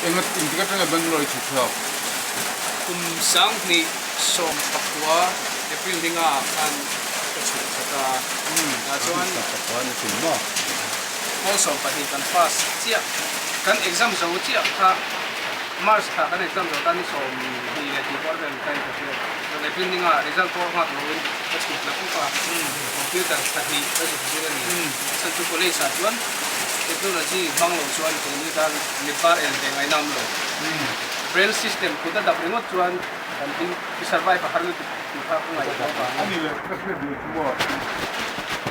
Enga engtik atanga Bangalore i chhuk thlak? Kum 2019 April ni nga ah khan ka chhuk thla ta a, tah chuan Pawl 12 kan pass chiah, kan exam zo chiah kha March thla kan exam zo ta ni 20 leh tih pawh vel ka in ka hria, chuan April ni nga ah result pawh nghak loin ka chhuk thla puk a, computer thla hnih ka zuk zir a ni, a chhan chu college ah chuan technology hmang lo chuan keini tan mit bar en ve ngaina awm lo. Braille system kut a dap ringawt chuan kan ding i survive a har lutuk tih kha ka ngaihtuah vang a. Ani leh ka hriat duh chu maw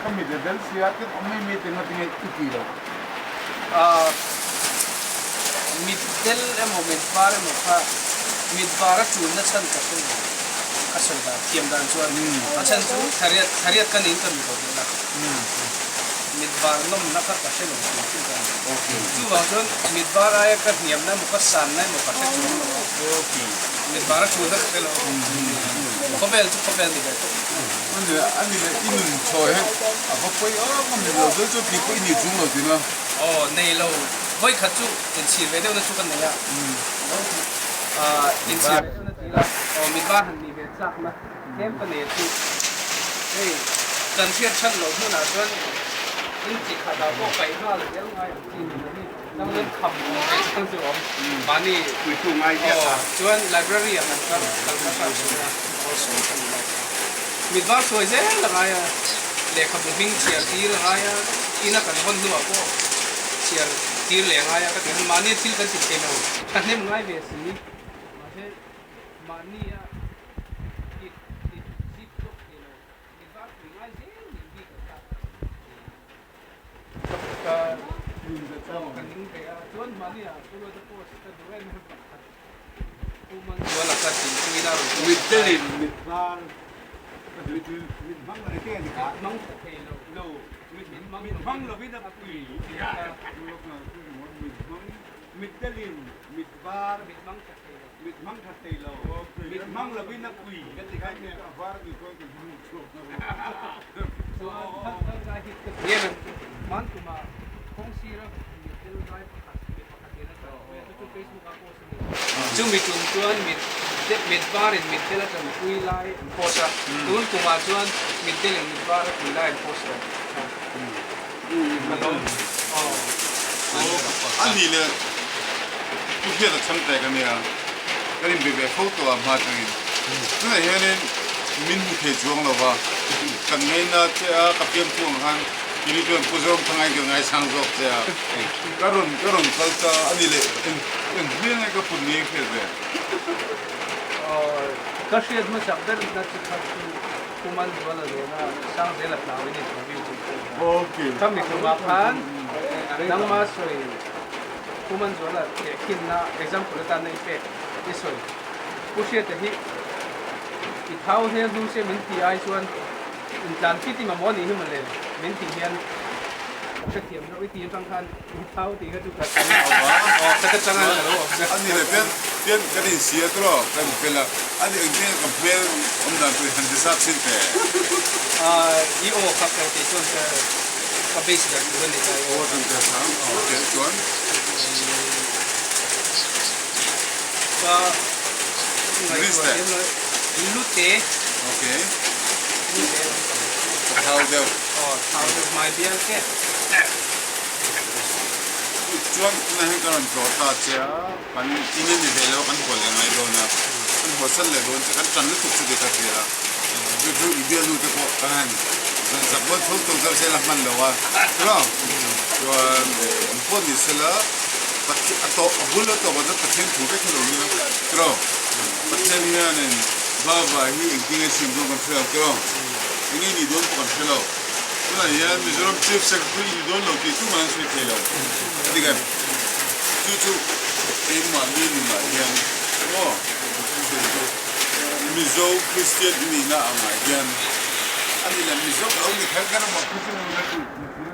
ka mit a del sia tin awm mai mai te ngatinge i ti lo. Ahh mit del emaw mit var emaw kha mit var a tulna chhan ka hre lo ka sawi dan thiam dan chuan a chhan chu thariat thariat ka niin ka mit lo vel a. Mit var nawmna kha ka hre lo tih chu ka ni. Chuvang chuan mit var aia ka hniamna emaw ka sanna emaw ka hre chuang lo a. Mit var a chulna ka hre lo. Khawvel chu khawvel ni ve tawp. Ani leh i nun chhawi hian a va pawi awk a, mit lo deuh chu tih pawh i nei chung lo tina. Aw nei lo. Vawi khat chu inchhir ve deuhna chu ka nei a. Inchhir ve deuhna ti ila aw mit var han nih ve chakna. Tlem ka nei a chu. Hei kan hriat chhan loh hmunah chuan in chi khatah pawh paih nghal zel ngai ang chi ni hi changlen kham awm ve chang chu awm mahni puitu ngai viak a. Chuan library ah kan kal kal kha hran thin a awlsam ka ni lai kha. Mit var sawi zel a ngai a, lehkhabu hming chhiar tir a ngai a, ina kan hawn hnuah pawh chhiar tir leh a ngai a ka ti a, mahni thil kan ti thei lo thahnem ngai ve si mahse mahni a Kit kit zip zawk thei lo mi var pui ngai zel nih bik ang kha ka ka ning ve a chuan mahni ah pu Ruata post ka duh em em pakhat pu Manzuala ka tih chungin a rawn post Mit telin mit var ka duh chu mit hmang lo enge ni kha hmang tha thei lo lo mit hmang lovin a pui mit hmang mit telin mit var mit hmang tha thei lo. Mit hmang that thei lo. Mit hmang lovin a pui ka ti kha nge a var ni chuan ka hmang chhuak na ru. Chuan khat kal kai hit ka ti em em chu hman kumah kawng sira mit tel zai pakhat mi pakhat in a chan pui a chu chu Facebook ah post a ni. Chumi tum chuan mit mit varin mit tel a chan pui lai an post a, tun kumah chuan mit telin mit var a pui lai an post tawh. Ka lo aw. A nih leh Pu Hriata chhang tek a nia, kan inbe ve fo tawh a hma atangin. Tunah hianin min hmu thei chuang lo va, kan ngaina che a, ka piang thu ang khan kini chuan Pu Zoramthangain kan ngaisang zawk che a, ka rawn ka rawn kal ta a nih leh eng eng hmel nge ka put ni ang hriat ve? Aw, ka hriat hmasak ber na chi khat chu Pu Manzuala nena Sangzela tlauin interview chu ka en a. Ka mikumah khan nangma sawi Pu Manzuala tehkhinna example atana i pek i sawi. Pu Hriata hi i thau hmel hnu se min tih ai chuan intlan fit i mamawh anih hi mawle min tih hian ka hrethiam reuh i tih atang khan i thau tih kha chu ka aw ka ta changa ka lo observe. Ani leh pian pian kan insia tur aw kan fel a ani engtin nge ka hmel awm dan tur hi han ti sap chin teh. I aw kha ka tih chuan ka ka base ber tur a ni ta i aw. Aw chuan ka hre ang ok chuan. Ka ngaihtuah thiam lo lute. Ok. Lute lampang. Ka thau deuh. Aw thau deuh hmai bial te. Chuan tunah hian ka rawn tlawh ta che a, kan in a ni ve lo a kan haw leh ngai dawn a, kan haw san leh dawn che kan tan lutuk chu dik a hria a, chu chu i bialnu te pawh kan han zan zak dawn tho tho zar sela hman lo a, chuan chuan an pawh ni sela Pathian a tawh a bul a tawp ah chuan Pathian thu vek hi lo nia tiraw, Pathian hianin Baba hi engtin nge siam dawn kan hre lo tiraw, enge nih dawn pawh kan hre lo. Tunah hian Mizoram Chief Secretary i ni dawn lo tih tumah an sawi thei lo a ti em? Chu chu keimahni nunah hian maw sawi chu Mizo Kristian i nihna angah hian a ni le Mizo ka lo ni kher kher a maw Kristian ka lo ni.